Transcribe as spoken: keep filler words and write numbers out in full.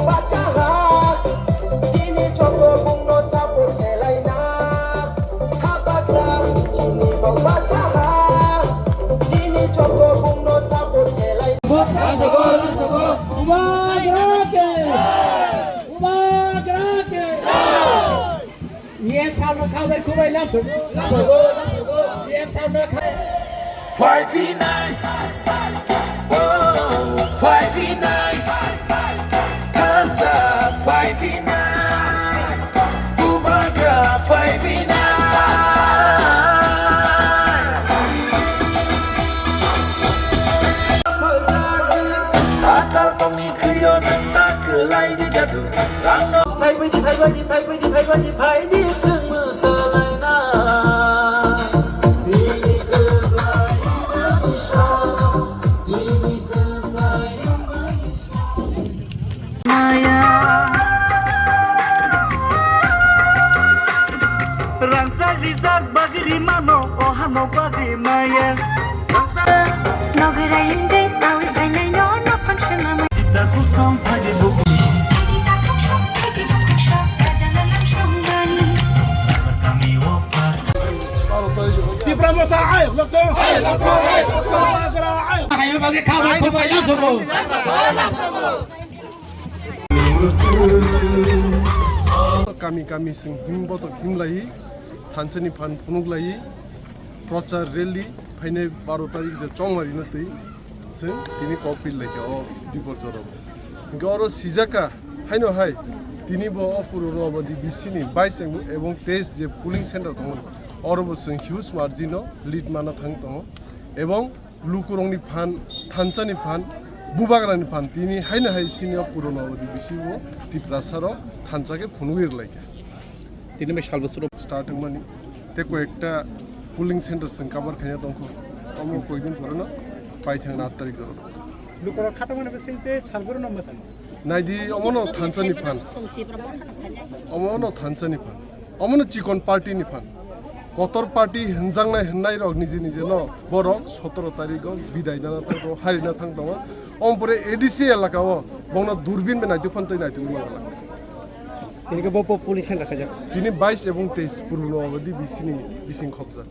Bachaha, tini joto bumno support khlaina. Habakra, tini bo bachaha, tini joto bumno support khlaina. Ubagra ke! Ubagra ke! P M sir no khabai khubai lamsogo, lamsogo, lamsogo. P M sir no kha- Five nine. Oh, five nine. Hands up, five nine. Bubagra, five nine. Atal tongni khwio nang ta kwlai di jadu. Rangno phai phai di, phai phai di, phai phai di, phai phai di, phai di, chwng mwsalaina. Bini kwlai wngmani sa, bini kwlai wngmani sa. Maya. Rangchak rijak bagwi rimano, o hano bagwi maya. Nograi wngwi tawi bainai no nokon swnamwi. Ita kusam phagi bubu. Ita kusam phagi bubu. Tipra Motha ai, lokto. Ai, lokto, ai, lokto. Hayo bagi khabar khubai lamsogo. Kami kami sing him botok him lai. Thansani phan phunuk lai, prochar rally phainai baro tarik je chongmari no twi chwng tini kok pil lai kha o dibor jora. Hingke oro sijaka haino hai tini bo o Purbo Nobadi B C ni bais ebong teis je polling center tongo, oro bo chwng huge margin no lead mana thang tongo ebong lukurokni phan, thansani phan, bubagrani phan, tini haino hai sini o Purbo Nobadi B C o Tiprasa rok thansa khe phunugwi rwlai kha. Tini bai sal bwswk rok start wngmani. Tei koi ekta polling center chwng cover khaina tongkho. Omo koi din pore no paithang na aat tarik jora. Lukurok khatung mani bising tei sal bwrwi no mwsang. Naidi omo no thansani phan. Omo no thansani phan. Omono chikon party ni phan. Kotor party hwnjaknai hwnnairok nije nije no borok sotoro tarikgo bidai nana thangto, harina thangtongo. Omo pore A D C elaka o bongno durbin bai naitwi phano tei naitwi mano. Tini khe bo po police center khajak. Tini bais ebong teis Purbo Nobadi B C ni bising khopjak.